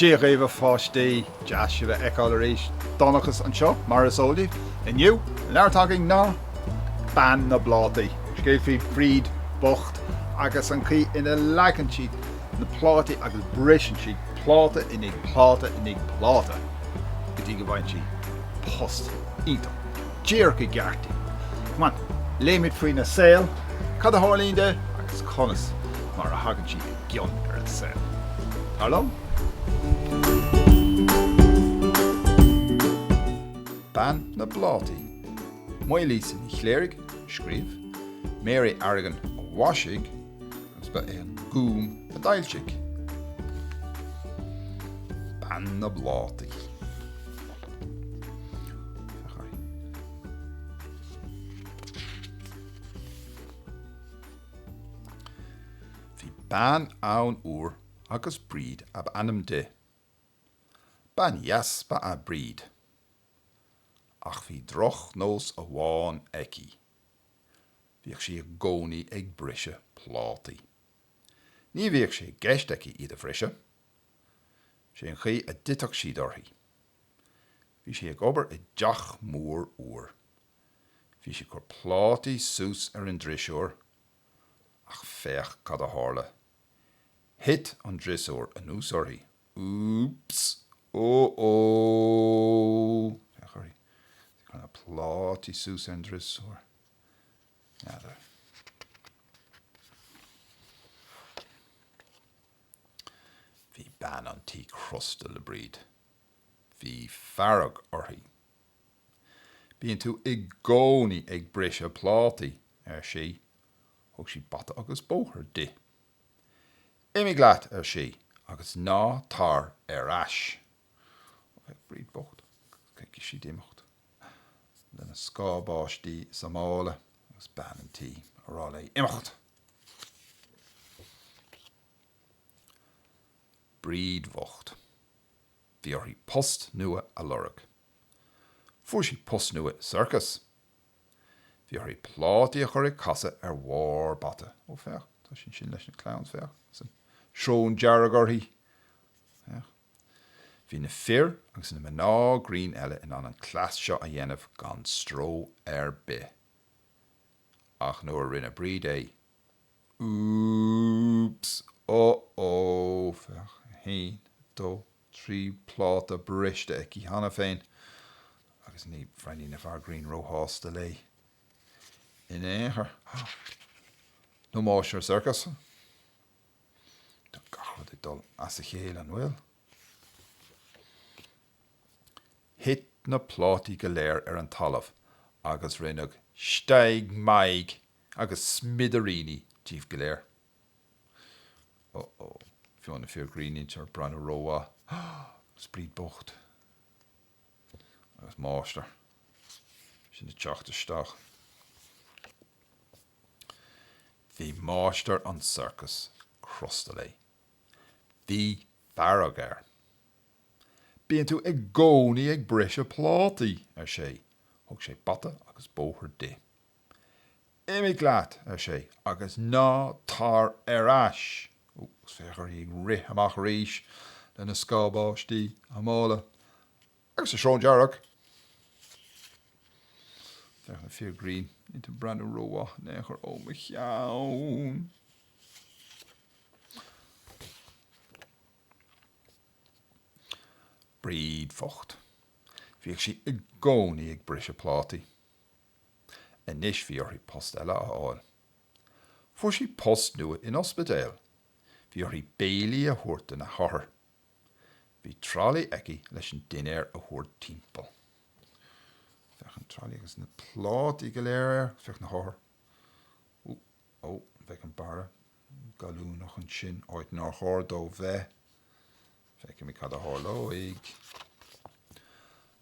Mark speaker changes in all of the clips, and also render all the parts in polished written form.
Speaker 1: Dia dhaoibh a pháistí, deas sibh a fheiceáil arís. Donnchas anseo, mar is eol daoibh. Inniu, an leabhar atá againn ná Bean na bPlátaí. Scéal faoi Bhríd bocht agus an chaoi ina leagann sí na plátaí agus briseann sí pláta i ndiaidh pláta i ndiaidh pláta go dtí go bhfaigheann sí post iontach, díreach i gceart di. Come on, léimid faoina saol, cad a tharlaíonn di agus conas mar a thagann sí i gcion ar an saol. Tar liom! Bean na bPlátaí. Maolíosa Ní Chléirigh a scríobh, Mary Arrigan a mhaisigh agus ba é an Gúm a d'fhoilsigh. Bean na bPlátaí. Féach uirthi. Bhí bean ann uair agus Bríd ab ainm di. Bean dheas ba ea Bríd. Ach bhí drochnós amháin aici. Bhíodh sí i gcónaí ag briseadh plátaí. Ní bhíodh sé i gceist aici iad a bhriseadh. Sé an chaoi a dtitfeadh siad uirthi. Bhí sí ag obair i dteach mór uair. Bhí sí ag cur plátaí suas ar an driosúr ach féach cad a tharla. Thit an driosúr anuas uirthi. Úps! Ó-ó! Féach uirthi. Ag cur na plátaí suas ar an driosúr. N'fheadar. Bhí bean an tí crosta le Bríd. Bhí fearg uirthi. Bíonn tú i gcónaí ag briseadh plátaí, ar sí. Thug sí bata agus bóthar di. Imigh leat, ar sí, agus ná tar ar ais. Ó, Bríd bocht, caithfidh sí imeacht lena scáth báistí is a mála agus bean an tí a rá léi imeacht. Bríd bhocht. Bhí uirthi post nua a lorg. Fuair sí post nua i sorcas. Bhí uirthi plátaí a chur ag casadh ar bharr bata. Ó, féach, tá sí ansin leis na clowns, féach, agus an srón dearg uirthi. Féach. Bhí na fir agus na mná grinn eile in ann an cleas seo a dhéanamh gan stró ar bith. Ach nuair a rinne Bríd é, Úps! Ó-ó! Féach, 1, 2, 3 pláta briste aici cheana féin agus ní bhreathnaíonn na fear grinn róshásta léi in aon chor. Nó máistir an sorcais. Tá gach rud ag dul as a chéile, an bhfuil? Thit na plátaí go léir ar an talamh agus rinneadh steig meig agus smidiríní díobh go léir. Ó ó, fiú na fir grinn níl siad ag breathnú rómhaith. Agus Bríd bocht. Agus máistir. Sin ag teacht isteach. Bhí máistir an sorcais crosta léi. Bhí fearg air. Bíonn tú i gcónaí ag briseadh plátaí, ar sé. Thug sé bata agus bóthar di. Imigh leat, ar sé, agus ná tar ar ais! Ó, agus féach uirthi ag rith amach arís lena scáth báistí, a mála agus a srón dearg. Féach na fir grinn, níl tú ag breathnú rómhaith in aon chor. Ó, mo cheann! Bríd bhocht. Bhíodh sí i gcónaí ag briseadh plátaí. Anois bhí uirthi post eile a fháil. Fuair sí post nua in ospidéal. Bhí uirthi béilí a thabhairt do na hothair. Bhí tralaí aici leis an dinnéar a thabhairt timpeall. Féach an tralaí agus na plátaí go léir air. Féach na hothair. Ó, ó, bheadh an barra gallúnach ansin, áit nár chóir dó bheith. Feicfimid cad a tharlóidh.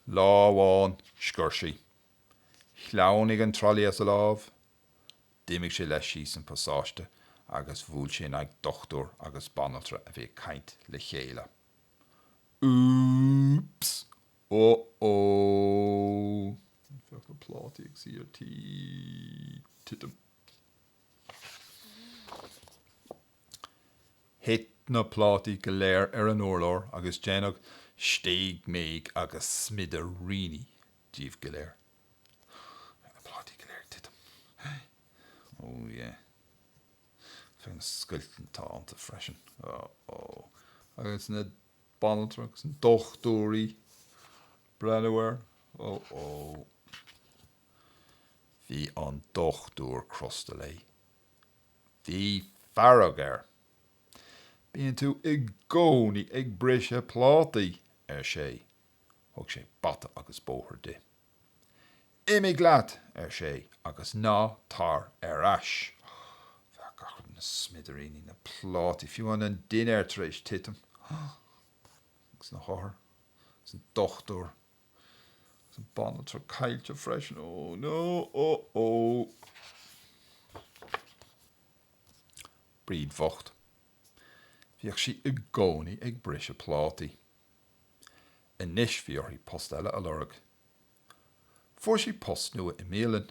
Speaker 1: Lá amháin, sciorr sí. Shleamhnaigh an tralaí as a lámh. D'imigh sé leis síos an pasáiste agus bhuail sé in aghaidh dochtúir agus banaltra a bhí ag caint le chéile. Úps! Ó-ó! Féach na plátaí agus í ar tí titim. Thit. na plátaí go léir ar an urlár agus déanadh stéig méig agus smidiríní díobh go léir. Na plátaí go léir ag titim. Oh yeah. Féach na scoilteanna atá iontu freisin. Oh oh. Agus na banaltra agus na dochtúirí ag breathnú air. Oh oh. Bhí an dochtúir crosta léi. Bhí fearg air. Bíonn tú i gcónaí ag briseadh plátaí, ar sé. Thug sé bata agus bóthar di. Imigh leat, ar sé, agus ná tar ar ais. Féach gach rud, na smidiríní, na plátaí, fiú amháin an dinnéar tar éis titim. Agus na hothair, agus an dochtúir. Agus an banaltra caillte freisin. Oh no, oh oh. Bríd bhocht. Bhíodh sí i gcónaí ag briseadh plátaí. Anois bhí uirthi post eile a lorg. Fuair sí post nua i mbialann.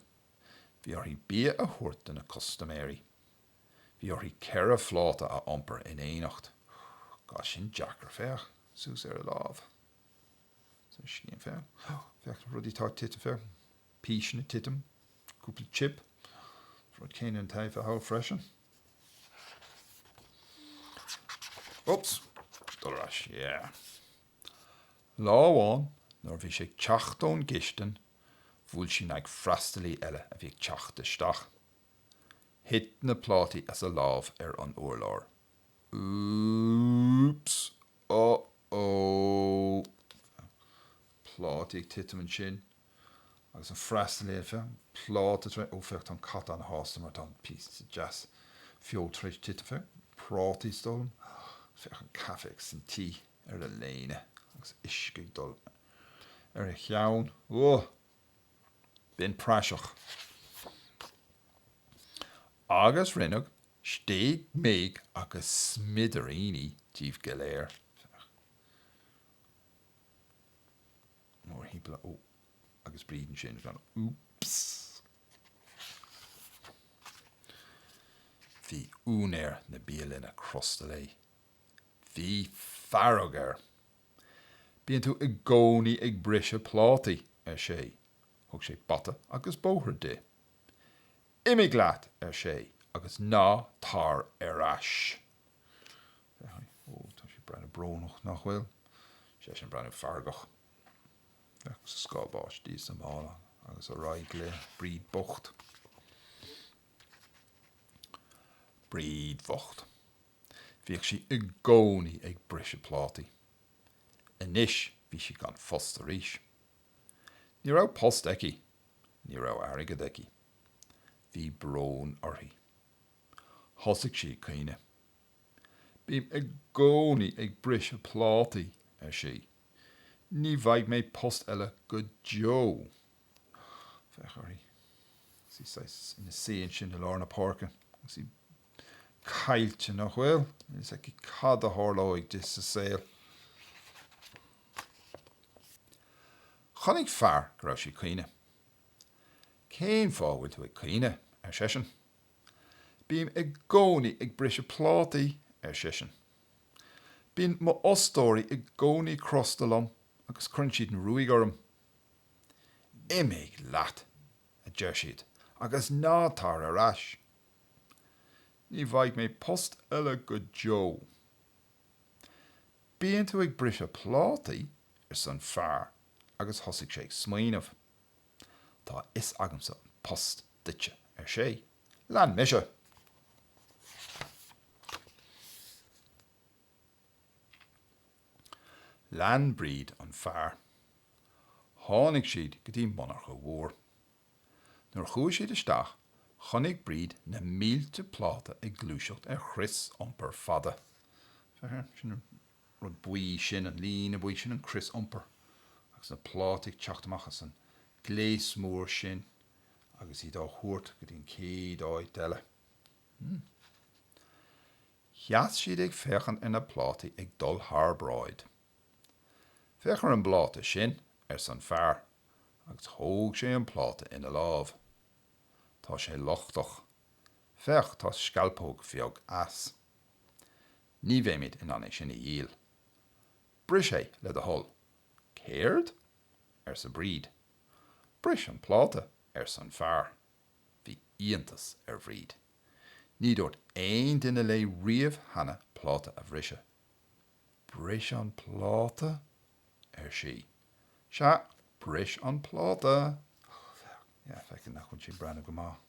Speaker 1: Bhí uirthi bia a thabhairt do na custaiméirí. Bhí uirthi ceithre phláta a iompar in éineacht. God, sin deacair, féach suas ar a lámh. Scian, féach. Féach na rudaí atá ag titim, féach. Píseanna ag titim, cúpla chip. Rud céanna an taobh thall freisin. Oops! Dul ar ais, yeah. Lá amháin, nuair a bhí sí ag teacht ón gcistin, bhuail sí in aghaidh freastalaí eile a bhí ag teacht isteach. Thit na plátaí as a lámh ar an urlár. Oops! Uh-oh! Plátaí ag titim ansin. Agus an freastalaí féach, pláta tar éis, ó féach tá an cat an-shásta mar tá an píosa deas feoil tar éis titim, féach, prátaí is dóigh liom. Féach an caife ag santí ar a léine agus uisce ag dul ar a cheann. Ugh! B'in praiseach. Agus rinneadh Stéig méig agus smidiríní díobh go léir. Féach. Mórthimpeall ó agus Bríd ansin gan Oops! Bhí úinéir na bialainne crosta léi. Bhí fearg air. Bíonn tú i gcónaí ag briseadh plátaí, ar sé. Thug sé bata agus bóthar di. Imigh leat, ar sé, agus ná tar ar ais. Ó, tá sí ag breathnú brónach, nach bhfuil? Seisean ag breathnú feargach. Agus an scáil báistí sa mála agus ar aghaidh le Bríd bocht. Bríd bhocht. Bhíodh sí i gcónaí ag briseadh plátaí. Anois bhí sí gan phost arís. Ní raibh post aici. Ní raibh airgead aici. Bhí brón uirthi. Thosaigh sí ag caoineadh. Bím i gcónaí ag briseadh plátaí, ar sí. Ní bhfaighidh mé post eile go deo. Féach uirthi. Agus í saghas ina suí ansin i lár na páirce. Agus í caillte, nach bhfuil? Níl fhios aici cad a tharlóidh di sa saol. Chonaic fear go raibh sí ag caoineadh. Cén fáth a bhfuil tú ag caoineadh? ar seisean. Bím i gcónaí ag briseadh plátaí, ar seisean. Bíonn m'fhostóirí i gcónaí crosta liom agus cuireann siad an ruaig orm. Imigh leat, a deir siad, agus ná tar ar ais. Ní bhfaighidh mé post eile go deo. Bíonn tú ag briseadh plátaí, arsa an fear agus thosaigh sé ag smaoineamh. Tá a fhios agamsa an post duitse, ar sé. Lean mise! Lean Bríd an fear. Tháinig siad go dtí monarcha mhór. Nuair a chuaigh siad isteach, chonaic Bríd na mílte pláta ag gluaiseacht ar chrios iompair fada. Féach air, sin an rud buí sin, an líne buí, sin an crios iompair. Agus na plátaí ag teacht amach as an gléas mór sin agus iad á thabhairt go dtí an chéad áit eile. Hmm. Sheas siad ag féachaint ar na plátaí ag dul thar bráid. Féach ar an bpláta sin, arsa an fear, agus thóg sé an pláta ina lámh. Tá sé lochtach. Féach, tá scealpóg bheag as. Ní bheimid in ann é sin a dhíol. Bris é, le do thoil. Céard? arsa Bríd. Bris an pláta, arsa an fear. Bhí iontas ar Bhríd. Ní dúirt aon duine léi riamh cheana pláta a bhriseadh. Bris an pláta? ar sí. Sea, bris an pláta! Yeah, feicim nach bhfuil sé ag breathnú go maith.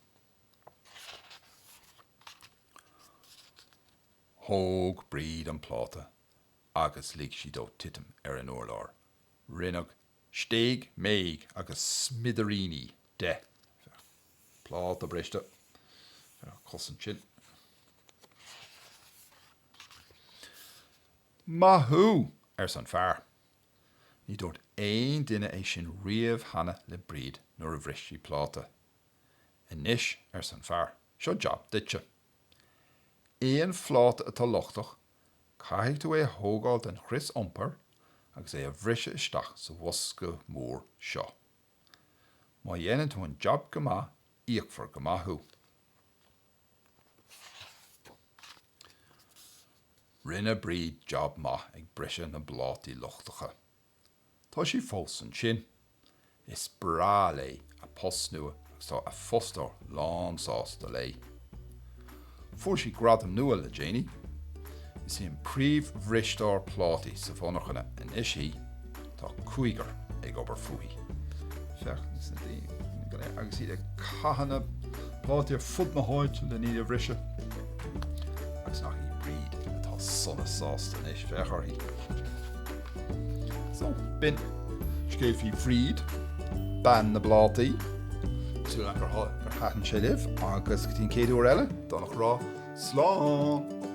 Speaker 1: Thóg Bríd an pláta agus lig sí dó titim ar an urlár. Rinneadh stéig, méig agus smidiríní de. Pláta briste. Cos ansin. Maith thú! arsa an fear. Ní dúirt aon duine é sin riamh cheana le Bríd nuair a bhris sí pláta. Anois, arsa an fear, seo jab duitse. Aon phláta atá lochtach, caithfidh tú é a thógáil den chrios iompair agus é a bhriseadh isteach sa bhosca mór seo. Má dhéanann tú an jab go maith, íocfar go maith thú. Rinne Bríd jab maith ag briseadh na bplátaí lochtacha. Tá sí fós ansin. Is breá léi a post nua agus tá a fostóir lánsásta léi. Fuair sí gradam nua le déanaí. Is í an príomhbhristeoir plátaí sa mhonarchana anois í. Tá cúigear ag obair fúithi. Féach na daoine go léir agus iad ag caitheamh na plátaí ar fud na háite le iad a bhriseadh. Agus nach í Bríd atá sona sásta anois, féach uirthi. So, b'in scéal faoi Bhríd, bean na bplátaí. Súil agam gur thaitin sé libh agus go dtí an chéad uair eile, Donncha ag rá, slán!